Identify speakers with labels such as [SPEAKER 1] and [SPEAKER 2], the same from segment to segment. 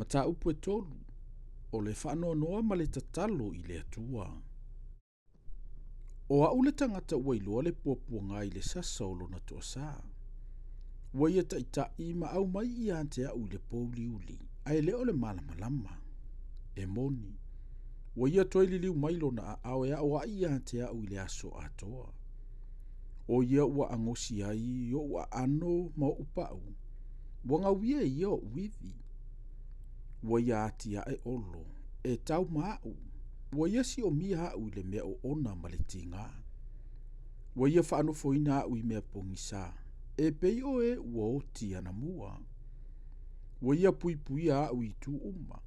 [SPEAKER 1] Mataupu e 3, o le faanoanoa ma le tatalo i le Atua. O au le tagata ua iloa le puapuaga i le sasa o lona toasā. Ua ia taitai ma aumai ia te au i le pouliuli, ae le o le malamalama. E moni, ua ia toe liliu mai lona aao e aoai ia te au i le aso atoa. O ia ua agosi ai ou aano ma ou pau, ua gauia e ia oʻu ivi. Ua ia atiae olo, e tau ma au, ua ia siomia au i le mea oona ma le tigā. Ua ia faanofoina au i mea pogisā, e pei o e ua oti anamua. Ua ia puipuia au i itu uma,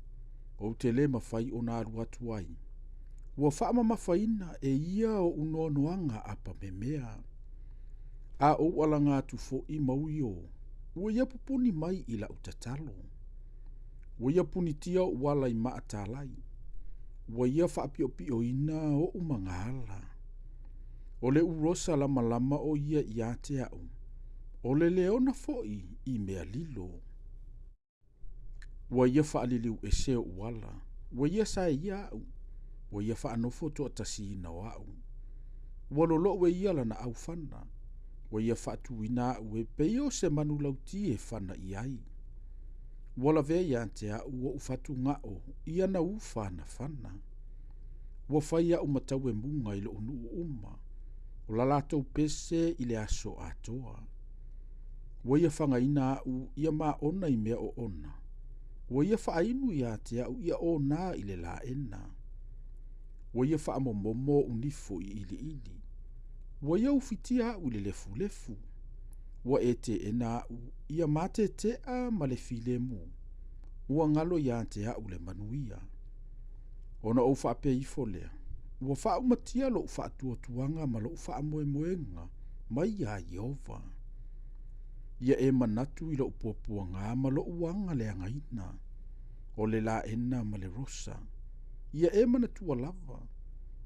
[SPEAKER 1] ou te le mafai ona alu atu ai. Ua faamamafaina e ia oʻu noanoaga apamemea. A ou alaga atu foi ma uio, ua ia pupuni mai i lau tatalo. Ua ia punitia oʻu ala i maatalai. Ua ia faapiopioina oʻu magaala. O le urosa lamalama o ia ia te au, o le leona foi i mea lilo. Ua ia faaliliu ese oʻu ala, ua ia saeia au, ua ia faanofo toatasiina o au. Ua loloʻu e ia lana aufana, ua ia faatuina au e pei o se manulauti e fana i ai. Ua lavea ia te au oʻu fatugao i ana ufanafana. Ua fai au ma tauemuga i lou nuu uma, o la latou pese i le aso atoa. Ua ia fagaina au ia maona i mea oona. Ua ia faainu ia te au ia ona i le laena. Ua ia faamomomo oʻu nifo i iliili. Ua ia ufitia au i le lefulefu. Ua e teena au ia matetea ma le filemu. Ua galo ia te au le manuia. Ona ou faapea ifo lea, ua faaumatia lou faatuatuaga ma lou faamoemoega mai iā Ieova. Ia e manatu i lou puapuaga ma lou aga leagaina, o le laena ma le rosa. Ia e manatua lava,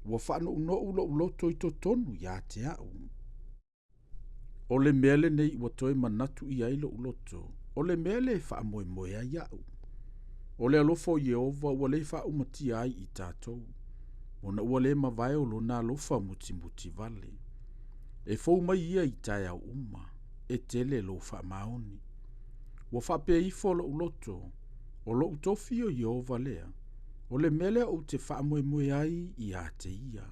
[SPEAKER 1] ua faanounou lou loto i totonu ia te au. O le mea lenei ua toe manatu i ai lou loto, o le mea le faamoemoe ai au. O le alofa o Ieova ua le faaumatia ai i tatou, ona ua le mavae o lona alofa mutimuti vale. E fou mai ia i taeao uma, e tele lou faamaoni. Ua faapea ifo lou loto, o lou tofi o Ieova lea, o le mea lea ou te faamoemoe ai ia te ia.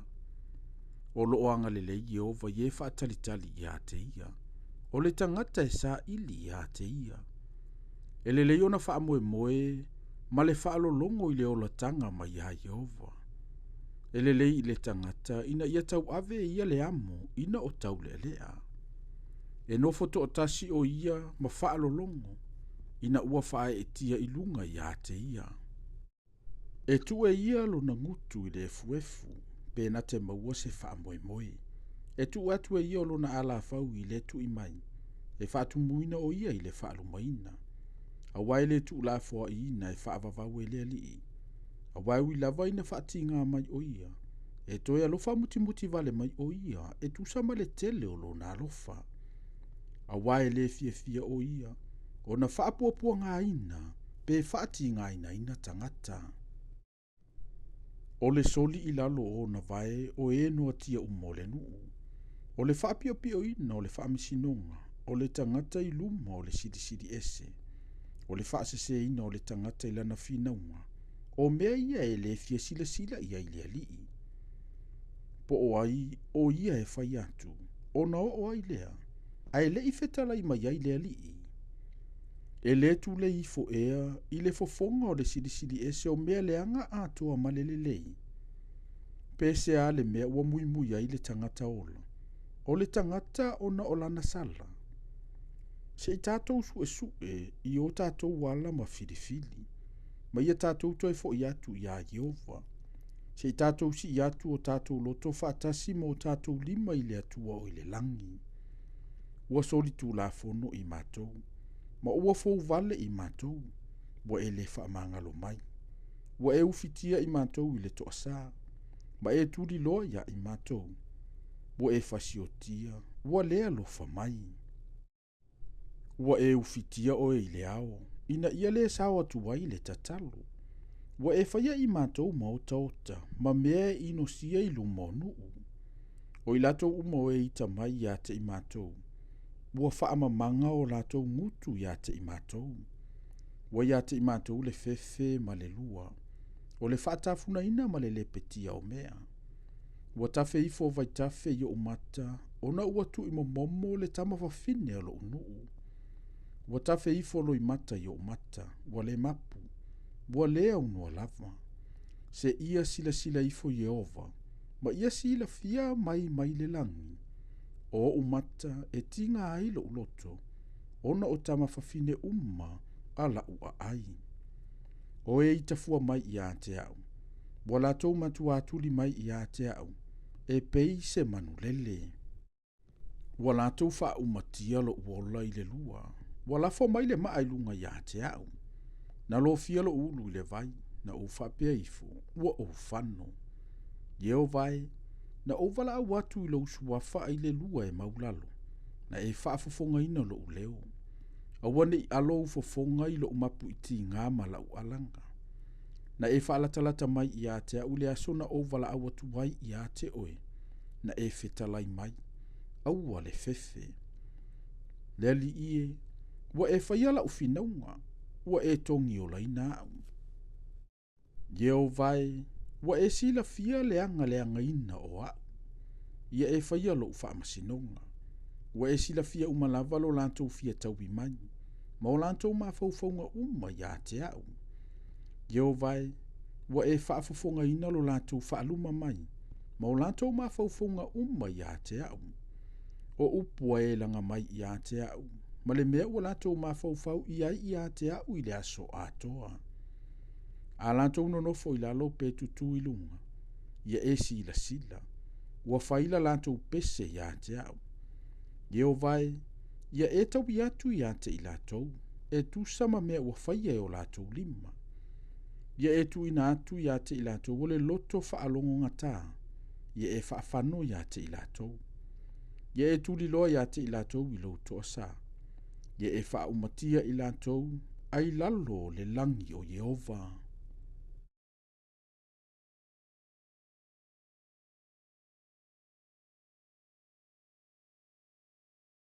[SPEAKER 1] O loo agalelei Ieova i e faatalitali ia te ia, o le tagata e saili ia te ia. E lelei ona faamoemoe ma le faalologo i le olataga mai iā Ieova. E lelei i le tagata ina ia tauave e ia le amo ina o taulealea. E nofo toatasi o ia ma faalologo ina ua faaeetia i luga ia te ia. E tuu e ia lona gutu i le efuefu, pe na te maua se faamoemoe. E tuu atu e ia o lona alafau i le tui mai, e faatumuina o ia i le faalumaina. Aua e le tuulafoaiina e faavavau e le alii. Aua e ui lava ina faatigā mai o ia, e toe alofa mutimuti vale mai o ia, e tusa ma le tele o lona alofa. Aua e le fiafia o ia, ona faapuapuagaina pe faatigāinaina tagata. O le soli i lalo o ona vae o e noatia uma o le nuu. O le faapiopioina o le faamasinoga, o le tagata i luma o le silisili ese. O le faaseseina o le tagata i lana finauga, o mea ia e le fia silasila i ai le alii. Po o ai o ia e fai atu, ona oo ai lea, ae le i fetalai mai ai le alii. E le tulei ifo ea i le fofoga o le silisili ese o mea leaga atoa ma le lelei. Pe se a le mea ua muimui ai le tagata ola, o le tagata ona o lana sala. Se i tatou suesue i o tatou ala ma filifili, ma ia tatou toe foi atu iā Ieova. Se i tatou sii atu o tatou loto faatasi ma o tatou lima i le Atua o i le lagi. Ua soli tulafono i matou, ma ua fouvale i matou, ua e le faamagalo mai. Ua e ufitia i matou i le toasā, ma e tuliloa ia i matou. Ua e fasiotia, ua le alofa mai. Ua e ufitia oe i le ao, ina ia lē sao atu ai le tatalo. Ua e faia i matou ma otaota ma mea e inosia i luma o nuu. O i latou uma o e ita mai ia te i matou, ua faamamaga o latou gutu ia te i matou. Ua ia te i matou le fefe ma le lua, o le faatafunaina ma le lepetia o mea. Ua tafe ifo vaitafe i ou mata, ona ua tuuimomomo le tamafafine o lou nuu. Ua tafe ifo loimata i ou mata, ua le mapu, ua le aunoa lava. Se ia silasila ifo Ieova, ma ia silafia mai mai le lagi. O ou mata e tiga ai lou loto, ona o tamafafine uma a lau aai. O e itafua mai ia te au, ua latou matuā tuli mai ia te au, e pei se manulele. Ua latou faaumatia lou ola i le lua, ua lafo mai le maa i luga ia te au. Na lofia lou ulu i le vai, na ou faapea ifo, ua ou fano. Ieova e, na ou valaau atu i lou suafa ai le lua e maulalo, na e faafofogaina lou leo. Aua ne i alo ou fofoga i lou mapuitigā ma lau alaga. Na e faalatalata mai ia te au i le aso na ou valaau atu ai ia te oe, na e fetalai mai, aua le fefe. Le Alii e, ua e faia lau finauga, ua e togiolaina au. Ieova e, ua e silafia le agaleagaina o au, ia e faia lou faamasinoga. Ua e silafia uma lava lo latou fia taui mai, ma o latou mafaufauga uma ia te au. Ieova e, ua e faafofogaina lo latou faaluma mai, ma o latou mafaufauga uma ia te au. O upu ua e laga mai ia te au, ma le mea ua latou mafaufau i ai ia te au i le aso atoa. A latou nonofo i lalo pe tutū i luga, ia e silasila, ua faila latou pese ia te au. Ieova e, ia e taui atu ia te i latou, e tusa ma mea ua faia e o latou lima. Ia e tuuina atu ia te i latou o le loto faalogogata, ia e faafano ia te i latou. Ia e tuliloa ia te i latou i lou toasā. Ia e faaumatia i latou ai lalo o le lagi o Ieova.